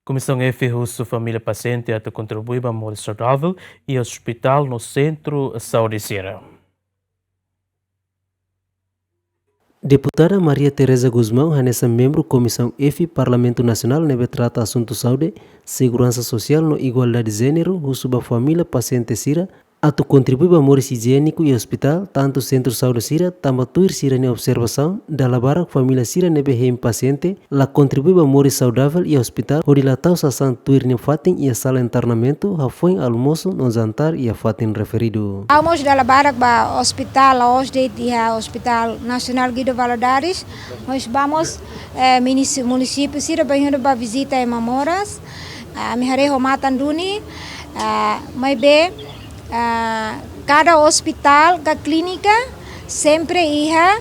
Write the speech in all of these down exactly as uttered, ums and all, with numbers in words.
Komisaun F husu família pasiente atu kontribui ba moris saudavel iha ospitál no sentru saúde sira. Deputada Maria Teresa Gusmão, hanesan membru Komisaun F Parlamentu Nasionál ne'ebé trata asuntu saúde, seguransa sosiál no igualdade jéneru, husu ba família pasiente sira atu kontribui ba moris ijiéniku iha ospitál, tantu sentru saúde sira, tanba tuir sira-nia observasaun, dala barak família sira ne'ebé hein pasiente la kontribui ba moris saudavel iha ospitál, hodi la tau sasán tuir nia fatin iha sala internamentu, hafoin almosu no jantár iha fatin referidu. Ha'u mós dala barak ba ospitál, la'ós de'it iha Hospital Nasionál Guido Valadares, mas vamos, eh, minisi-, munisípiu sira bainhira bá vizita ema moras, ah, ami haree ho matan duni, ah, maibé, ah, kada ospitál ka klínika sempre iha,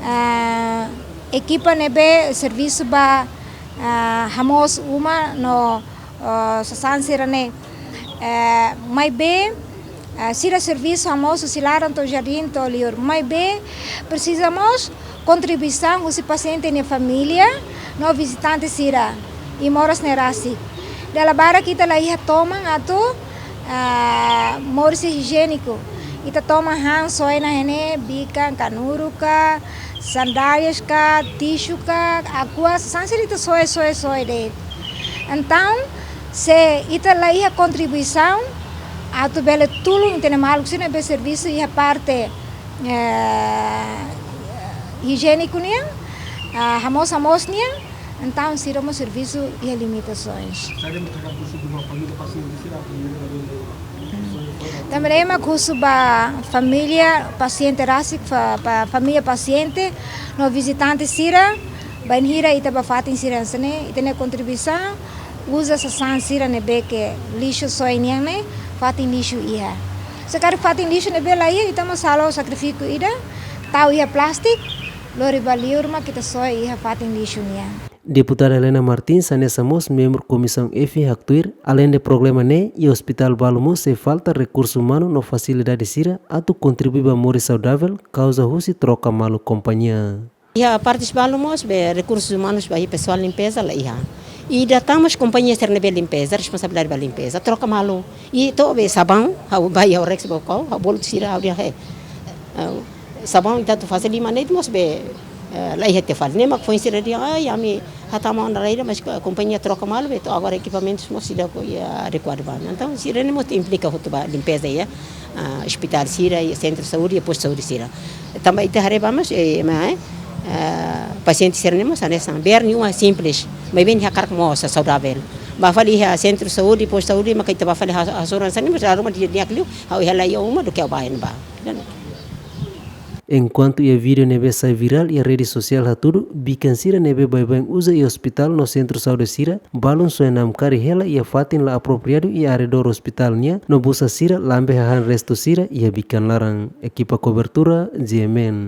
ah, ekipa ne'ebé servisu ba, ah, hamoos uma no, ah, sasán sira-ne'e. Eh, maibé, ah, sira servisu hamoos husi laran to'o jardín to'o liur. Maibé, presiza mós kontribuisaun husi pasiente nia família no vizitante sira i moras ne'e rasik. Dala barak ita la iha toman atu, ah, moris ijiéniku. Ita toman han soe iha ne'e, bikan, kanuru ka, sandálias ka, tisu ka, água, sasán sira ita soe, soe, soe de'it. Entaun, se ita la iha kontribuisaun atu bele tulun ita-nia maluk sira ne'ebé servisu iha parte, eh, ijiéniku nian, ah, hamoos, hamoos nian, entaun sira mós servisu iha limitasoens. Saida mak hakarak husu ba família pasiente sira, família pasiente sira? Tanba ne'e mak husu ba família pasiente rasik, fa-, ba família pasiente no vizitante sira, bainhira ita bá fatin sira hanesan ne'e, ita-nia kontribuisaun, uza sasán sira ne'ebé ke lixu soe nian ne'e, fatin lixu iha. Se karik fatin lixu ne'ebé la iha, ita mós halo sakrifísiu ida, tau iha plástiku, lori ba liur mak ita soe iha fatin lixu nian. Deputada Helena Martins, hanesan mós membru Komisaun F haktuir, aleinde problema ne'e, iha ospitál balu mós sei falta rekursu umanu no fasilidade sira atu kontribui ba moris saudavel, kauza husi troka malu kompañia. Iha partes balu mós be rekursus umanus ba iha pesoál limpeza la iha. I datá mós kompañia sira ne'ebé limpeza, responsabilidade ba limpeza, troka malu. I to'o be sabaun, ha'u bá iha Orex Baucau, ha'u bolu sira, ha'u dehan, eh, eh, sabaun ita atu fase lima ne'e mós be, eh, la iha tiha fali. Ne'e mak foin sira dehan, ai, ami hatama ona rai ida, mas ko-, kompañia troka malu, be to'o agora ekipamentus mós seidauk iha adekuadu ba. Entaun, sira-ne'e mós implika hotu ba limpeza iha, ah, ospitál sira, iha sentru saúde, iha postu saúde sira. Tanba ita haree ba mós, eh, ema, eh, ah, pasiente sira-ne'e mós hanesan, bee ne'e uma simples, maibé nia hakarak moos, saudavel. Bá fali iha sentru saúde, postu saúde, maka ita bá fali ha-, hasoru hanesan ne'e, mas la ruma di-, di'ak liu, ha'u iha la iha uma duké ha'u bá iha ne'ebá. Enkuantu iha vídeo ne'ebé sai virál iha rede sosiál hatudu, bikan sira ne'ebé baibain uza iha ospitál no sentru saúde sira, balun soe namkari hela iha fatin la apropriadu iha arredór ospitál nian, no busa sira lambe hahán restu sira iha bikan laran. Ekipa kobertura, G M N.